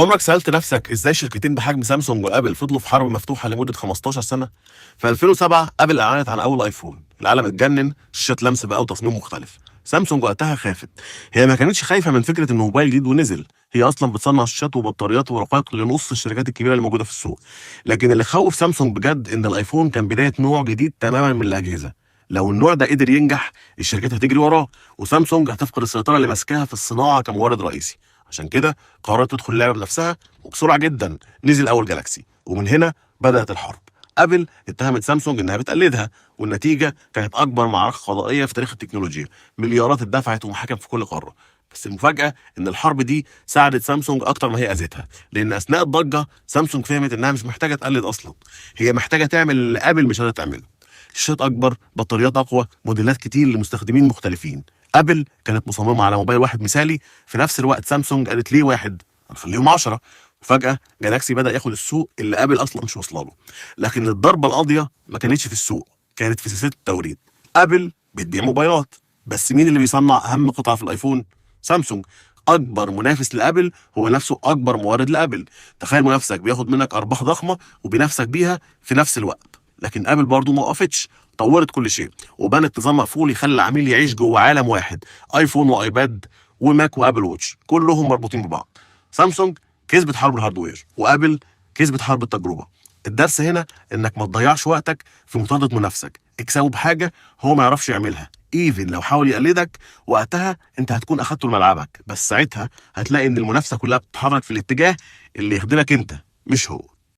عمرك سألت نفسك ازاي شركتين بحجم سامسونج وابل فضلوا في حرب مفتوحة لمدة 15 سنة؟ في 2007 ابل اعلنت عن اول ايفون، العالم اتجنن، شاشة لمس بقى وتصميم مختلف. سامسونج وقتها خافت. هي ما كانتش خايفة من فكرة ان موبايل جديد ونزل، هي اصلا بتصنع شاشات وبطاريات ورقائق لنص الشركات الكبيرة اللي موجودة في السوق. لكن اللي خوف سامسونج بجد ان الايفون كان بداية نوع جديد تماما من الاجهزة. لو النوع ده قدر ينجح، الشركات هتجري وراه، وسامسونج هتفقد السيطرة اللي ماسكاها في الصناعة كمورد رئيسي. عشان كده قررت تدخل اللعبة بنفسها، وبسرعة جدا نزل اول جالاكسي، ومن هنا بدات الحرب. ابل اتهمت سامسونج انها بتقلدها، والنتيجة كانت اكبر معركة قضائية في تاريخ التكنولوجيا. مليارات اتدفعت ومحاكم في كل قارة. بس المفاجاة ان الحرب دي ساعدت سامسونج اكتر ما هي اذتها، لان اثناء الضجة سامسونج فهمت انها مش محتاجه تقلد اصلا، هي محتاجه تعمل اللي ابل مش قادرة تعمله. شاشات اكبر، بطاريات اقوى، موديلات كتير لمستخدمين مختلفين. ابل كانت مصممه على موبايل واحد مثالي، في نفس الوقت سامسونج قالت ليه واحد؟ هنخليهم 10. وفجأة جالاكسي بدأ ياخد السوق اللي ابل اصلا مش واصله له. لكن الضربة القاضية ما كانتش في السوق، كانت في سلسلة التوريد. ابل بتبيع موبايلات، بس مين اللي بيصنع اهم قطعة في الايفون؟ سامسونج. اكبر منافس لابل هو نفسه اكبر مورد لابل. تخيل منافسك بياخد منك ارباح ضخمة وبينافسك بيها في نفس الوقت. لكن ابل برضو ما وقفتش، طورت كل شيء وبنت نظام مقفول يخلي العميل يعيش جوه عالم واحد، ايفون وايباد وماك وابل ووتش كلهم مربوطين ببعض. سامسونج كسبت حرب ال hardware، وابل كسبت حرب التجربة. الدرس هنا انك ما تضيعش وقتك في مطاردة منافسك، اكسبه بحاجة هو ما يعرفش يعملها. even لو حاول يقلدك وقتها انت هتكون اخدته لملعبك، بس ساعتها هتلاقي ان المنافسة كلها بتتحرك في الاتجاه اللي يخدمك انت مش هو.